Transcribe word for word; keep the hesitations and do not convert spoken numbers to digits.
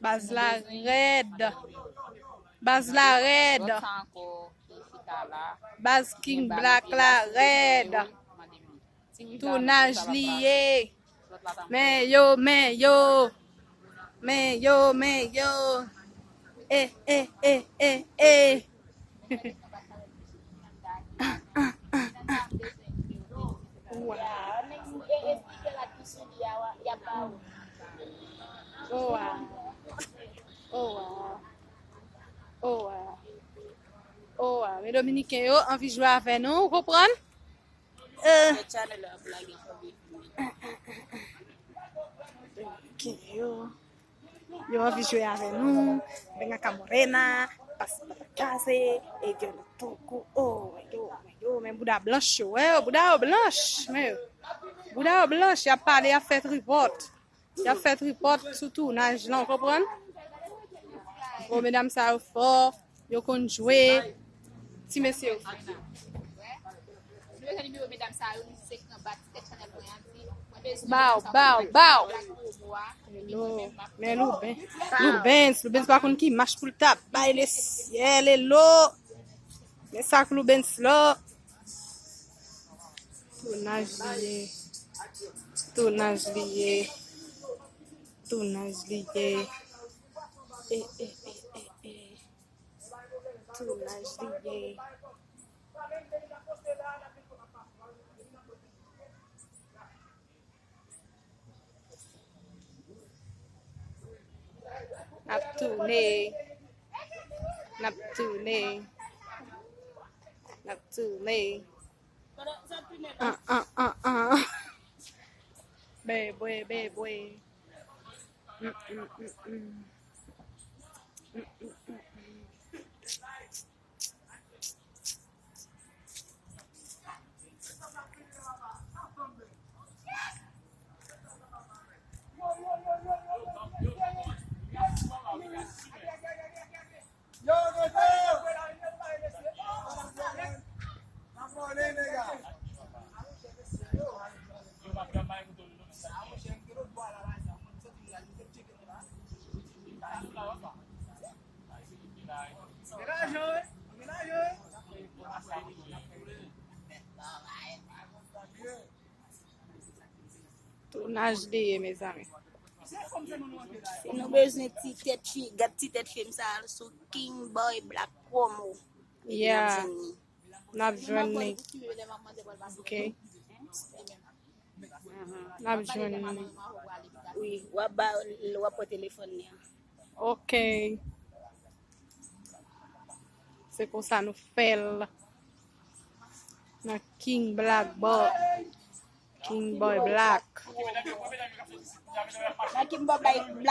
Baz la rèd. Baz la rèd. Baz King Black la rèd. Tounaj li ye. Men yo, men yo. Men yo, men yo. Eh, eh, eh, eh, eh. Wow. Oh, wow. Oh, wow. Oh, wow. Oh, wow. Men Dominiken yo anvi jwe avè nou, ou konprann? Eh. Dominiken yo. Yo anvi jwe avè nou. Venga acá morena, pasa pa la calle, e yo no toco. Oh, men yo, men yo, men bouda blanch yo, wè yo, bouda yo blanch, men yo. Bouda yo blanch, y ap pale, y ap fè tripòt. Y ap fè tripòt sou tounaj lan, ou konprann? O, medam sa yo fò, yo konn jwe. Ti mesye yo fò. Baw, baw, baw. Hello. Men Loubens, Loubens, Loubens pa konn ki mach pou l ta bay lesyèl, hello. Men sa k Loubens la. Tounaj li ye. Tounaj li ye. Tounaj li ye. E, e, e, e, e. Tounaj li ye. N ap tounen. N ap tounen. N ap tounen. An, an, an, an. Bèbwè, bèbwè. Mm, mm, mm, mm. Mm, mm, mm, mm. Tounaj li ye, mezanmi. Si nou bezwen ti tèt fi, gad ti tèt fim sa sou King Boy Black Promo. Yeah. N ap jwenn li. Ok. N ap jwenn li. Wi, w ap ba, w ap pran telefòn li an. Ok. Se konsa nou fè l. Nan King Black Boy. King Boy Black. Nan King Boy Black.